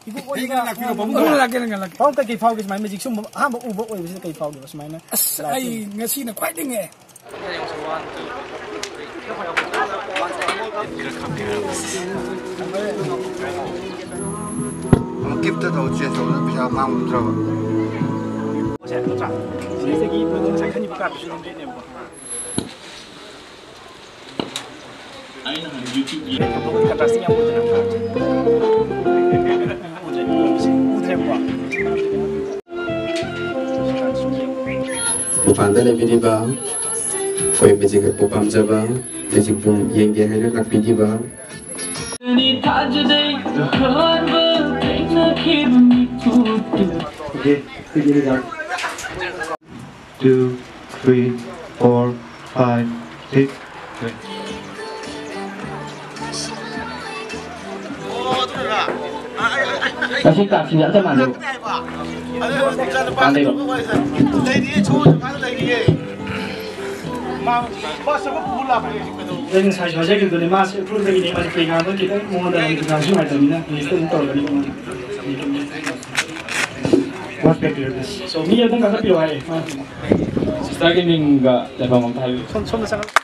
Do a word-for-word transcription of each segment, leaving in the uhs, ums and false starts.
ꯏꯕꯣꯛ ꯑꯣꯏꯅ ꯂꯥꯛꯄꯤꯔꯣ, ꯄꯥꯕꯨꯡ꯫ ꯄꯥꯕꯨꯡ ꯂꯥꯛꯀꯦ, ꯅꯪ ꯂꯥꯛꯀꯦ꯫ ꯄꯥꯕꯨꯡ ꯀꯩꯀꯩ ꯐꯥꯎꯒꯦ? ꯁꯨꯃꯥꯏꯅ ꯃꯦꯖꯤꯛ ꯁꯨꯝꯕ ꯑꯍꯥꯟꯕ ꯎꯕ ꯑꯣꯏꯕꯁꯤꯗ ꯀꯩ ꯐꯥꯎꯒꯦꯕ ꯁꯨꯃꯥꯏꯅ? ꯑꯁ, ꯑꯩ ꯉꯁꯤꯅ ꯈ꯭ꯋꯥꯏꯗꯒꯤ ꯉꯛꯑꯦ꯫ ꯑꯃꯨꯛ ꯀꯤꯞꯇ ꯇꯧ, ꯆꯦꯟꯖ ꯇꯧꯕꯗ ꯄꯩꯁꯥ ꯃꯥꯡꯉꯣꯏꯗ꯭ꯔꯕ? ꯁꯤꯗꯒꯤ ꯉꯁꯥꯏ ꯈꯟꯈꯤꯕ ꯀꯥꯔꯠꯇꯨꯁꯨ ꯑꯗꯨꯝ ꯔꯦꯠꯅꯦꯕꯀꯣ꯫ ꯑꯩꯅ ꯍꯥꯟꯅ YouTube ꯌꯦꯡꯉꯦ꯫ ꯎꯗ꯭ꯔꯦ, ꯎꯗ꯭ꯔꯦꯕꯀꯣ꯫ ꯃꯄꯥꯟꯗ ꯂꯩꯕꯤꯔꯤꯕ ꯑꯩꯈꯣꯏ ꯃꯦꯖꯤꯛꯄꯨ ꯄꯥꯝꯖꯕ, ꯃꯦꯖꯤꯛꯄꯨ ꯌꯦꯡꯒꯦ ꯍꯥꯏꯅ ꯂꯥꯛꯄꯤꯈꯤꯕ꯫ Okay, begin it up. Two, three, four, five, six. ꯉꯁꯤ ꯀꯥꯔꯠꯁꯤꯡꯁꯦ ꯑꯝꯇ ꯃꯥꯟꯅꯩꯕ꯫ ꯃꯥꯟꯅꯩꯕ꯫ ꯑꯩ ꯉꯁꯥꯏꯁꯨ ꯍꯥꯏꯖꯈꯤꯕꯗꯨꯅꯦ, ꯃꯥꯁꯦ ꯎꯈ꯭ꯔꯨꯜꯗꯒꯤꯅꯦ, ꯃꯥꯁꯦ ꯀꯩ ꯉꯥꯡꯕ ꯈꯤꯇꯪ ꯃꯉꯣꯟꯗ ꯉꯥꯡꯕꯁꯨ ꯅꯨꯡꯉꯥꯏꯇꯕꯅꯤꯅ ꯏꯪꯂꯤꯁꯇ ꯑꯗꯨꯝ ꯇꯧꯔꯒꯅꯤ ꯃꯉꯣꯟꯗ꯫ What's back to your list? So, ꯃꯤ ꯑꯗꯨꯝ ꯀꯥꯈꯠꯄꯤꯌꯣ ꯍꯥꯏꯌꯦ꯫ ꯁꯤꯁꯇꯔꯒꯤ ꯃꯤꯡꯒ ꯂꯩꯐꯝ ꯑꯝꯇ ꯍꯥꯏꯕꯤꯌꯨ꯫ ꯁꯣꯝ-, ꯁꯣꯝꯗ ꯆꯪꯉꯛ-,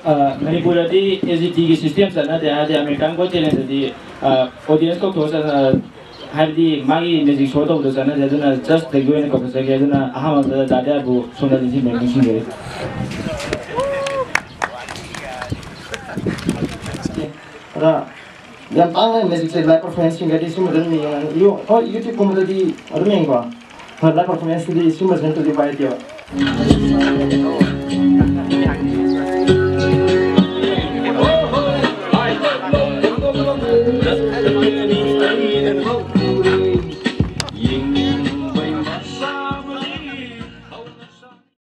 ꯑ, ꯃꯅꯤꯄꯨꯔꯗꯤ ꯑꯦꯁ ꯖꯤ ꯇꯤꯒꯤ ꯁꯤꯁꯇꯦꯝ ꯆꯠꯅꯗꯦ, ꯍꯥꯏꯗꯤ ꯑꯃꯦꯔꯤꯀꯥꯟ ꯒꯣꯠ ꯇꯦꯂꯦꯟꯗꯗꯤ, ꯑ, ꯑꯣꯗꯤꯌꯦꯟꯁ ꯀꯧꯊꯣꯛꯑ ꯆꯠꯅ-, ꯍꯥꯏꯕꯗꯤ ꯃꯥꯒꯤ ꯃꯦꯖꯤꯛ ꯁꯣ ꯇꯧꯕꯗꯣ ꯆꯠꯅꯗꯦ, ꯑꯗꯨꯅ ꯖꯁ ꯂꯩꯒꯤ ꯑꯣꯏꯅ ꯀꯧꯈꯠꯆꯒꯦ꯫ ꯑꯗꯨꯅ ꯑꯍꯥꯟꯕꯗ ꯗꯥ ꯗꯌꯥꯕꯨ ꯁꯣꯝꯗ ꯅꯤꯡꯁꯤꯡꯕꯤꯔꯛ-, ꯅꯤꯡꯁꯤꯡꯖꯔꯤ꯫ ꯑꯗ ꯌꯥꯝ ꯇꯥꯡꯅ ꯃꯦꯖꯤꯛꯁꯦ ꯂꯥꯏꯚ ꯄꯔꯐꯣꯔꯃꯦꯟꯁꯁꯤꯡꯒꯗꯤ ꯁꯤꯒꯨꯝꯕꯗ ꯑꯗꯨꯝ ꯌꯦꯡꯉ-, ꯌꯨ-, ꯍꯣꯏ, YouTube ꯀꯨꯝꯕꯗꯗꯤ ꯑꯗꯨꯝ ꯌꯦꯡꯀꯣ꯫ ꯍꯣꯏ, ꯂꯥꯏꯚ ꯄꯔꯐꯣꯔꯃꯦꯟꯁꯇꯗꯤ ꯁꯤꯒꯨꯝꯕꯁꯦ ꯅꯠꯇ꯭ꯔꯗꯤ ꯎꯄꯥꯏ ꯂꯩꯇꯦꯕ꯫